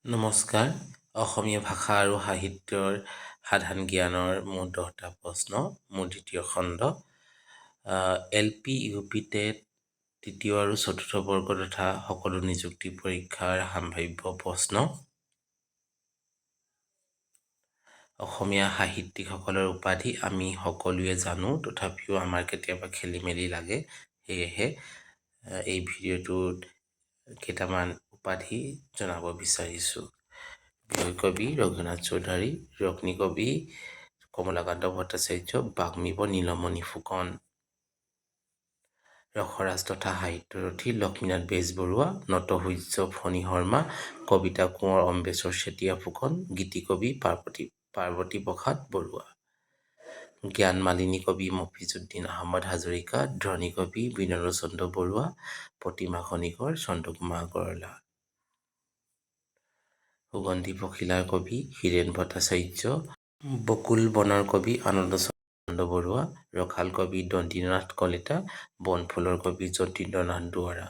নমস্কাৰ। অসমীয়া ভাষা আৰু সাহিত্যৰ সাধাৰণ জ্ঞানৰ মোৰ 10টা প্ৰশ্ন, মোৰ দ্বিতীয় খণ্ড। L P, U P TET তৃতীয় আৰু চতুৰ্থ বৰ্গ তথা সকলো নিযুক্তি পৰীক্ষাৰ সাম্ভাব্য প্ৰশ্ন। অসমীয়া সাহিত্যিকসকলৰ উপাধি আমি সকলোৱে জানো, তথাপিও আমাৰ কেতিয়াবা খেলি মেলি লাগে। সেয়েহে এই ভিডিঅ'টোত কেইটামান উপাধি জনাব বিচাৰিছোঁ। কবি ৰঘুনাথ চৌধুৰী, ৰত্নী কবি কমলাকান্ত ভট্টাচাৰ্য, বাগ্মীব নীলমণি ফুকন, ৰসৰাজ তথা সাহিত্যৰথী লক্ষ্মীনাথ বেজবৰুৱা, নটসূৰ্য ফণী শৰ্মা, কবিতা কোঁৱৰ অম্বেশ্বৰ চেতিয়া ফুকন, গীতিকবি পাৰ্বতী পাৰ্বতী প্ৰসাদ বৰুৱা, জ্ঞানমালিনী কবি মফিজুদ্দিন আহমদ হাজৰিকা, ধ্বনি কবি বিনোদ চন্দ্ৰ বৰুৱা, প্ৰতিমা খনিকৰ চন্দ্ৰকুমাৰ আগৰৱালা, সুগন্ধি পখিলাৰ কবি হীৰেণ ভট্টাচাৰ্য, বকুল বনৰ কবি আনন্দ চন্দ্ৰ বৰুৱা, ৰসাল কবি দণ্ডিনাথ কলিতা, বনফুলৰ কবি যতীন্দ্ৰনাথ দুৱৰা,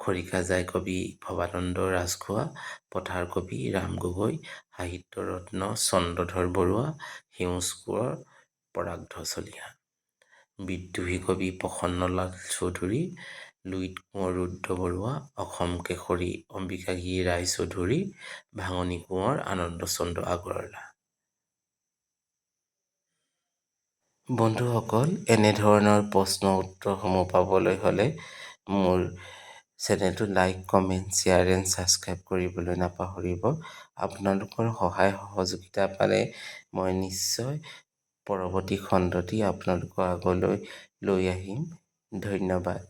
খৰিকাজাই কবি ভৱানন্দ ৰাজখোৱা, পথাৰ কবি ৰাম গগৈ, সাহিত্যৰত্ন চন্দ্ৰধৰ বৰুৱা, সেউজ কোঁৱৰ পৰাগধৰ চলিহা, বিদ্ৰোহী কবি প্ৰসন্নলাল চৌধুৰী, লুইত কোঁৱৰ ৰুদ্ৰ বৰুৱা, অসম কেশৰী অম্বিকাগিৰী ৰায়চৌধুৰী, ভাঙনি কোঁৱৰ আনন্দ চন্দ্ৰ আগৰৱালা। বন্ধুসকল, এনেধৰণৰ প্ৰশ্ন উত্তৰসমূহ পাবলৈ হ'লে মোৰ চেনেলটো like, comment, share and subscribe কৰিবলৈ নাপাহৰিব। আপোনালোকৰ সহায় সহযোগিতা পালে মই নিশ্চয় পৰৱৰ্তী খণ্ডটি আপোনালোকৰ আগলৈ লৈ আহিম। ধন্যবাদ।